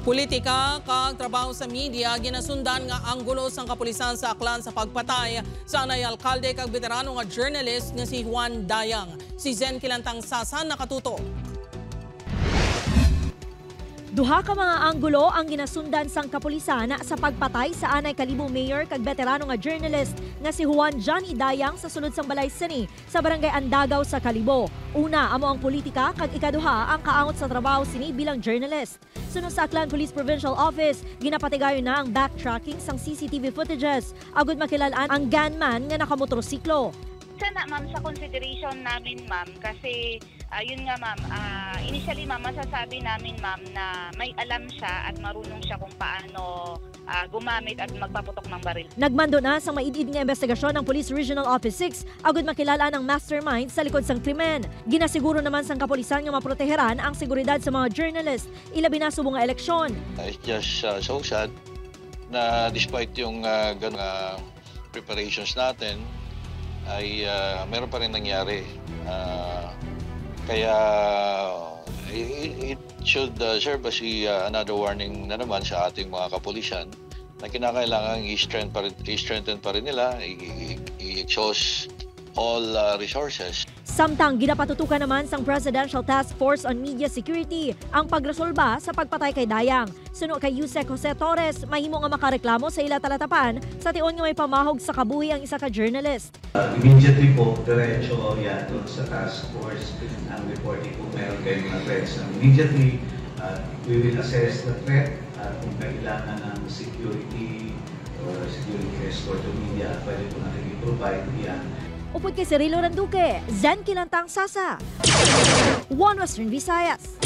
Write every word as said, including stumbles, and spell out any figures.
Politika kag trabaho sa media, ginasundan nga anggulo sang kapulisan sa Aklan sa pagpatay sa anay alkalde kag beterano nga journalist nga si Juan Dayang. Si Zen Kilantang Sasa nakatuto. Duha ka mga anggulo ang ginasundan sang kapulisan sa pagpatay sa anay Kalibo mayor kag beterano nga journalist nga si Juan Johnny Dayang sa sulod sang balay sini sa Barangay Andagaw sa Kalibo. Una, amo ang politika, kag ikaduha, ang kaangot sa trabaho sini bilang journalist. Suno sa Aklan Police Provincial Office, ginapatigayon na ang backtracking sang C C T V footages agud makilal-an ang gunman nga nakamotorsiklo. Sana, ma'am, sa consideration namin, ma'am, kasi, ah, yun nga, ma'am, ah, initially, ma'am, masasabi namin, ma'am, na may alam siya at marunong siya kung paano, ah, gumamit at magpaputok ng baril. Nagmando na sang maid-id nga investigasyon ang Police Regional Office six agud makilal-an ang mastermind sa likod sang krimen. Ginasiguro naman sang kapulisan nga maproteheran ang seguridad sa mga journalist, ilabi na subong nga eleksyon. It's just, uh, so sad na despite yung, uh, gan-, uh, preparations natin, ay, uh, meron pa rin nangyari. Uh, kaya it, it should, uh, serve as a, uh, another warning na naman sa ating mga kapulisan na kinakailangan i-strengthen pa rin, i-strengthen pa rin nila, i-, i-, i-exhaust all, uh, resources. Samtang ginapatutukan naman sang Presidential Task Force on Media Security ang pagresolba sa pagpatay kay Dayang. Suno kay Usec Jose Torres, mahimo nga makareklamo sa ila talatapan sa tion nga may pamahog sa kabuhi ang isa ka journalist. Uh, immediately po, diretso yan dun sa task force. Ang reporting po, meron kayong mga threats. And immediately, uh, we will assess the threat at kung kailangan ng security or security escort o media, pwede po natin i-provide yan. Upod kay Cirilo Randuque, Zen Kilantang Sasa, One Western Visayas.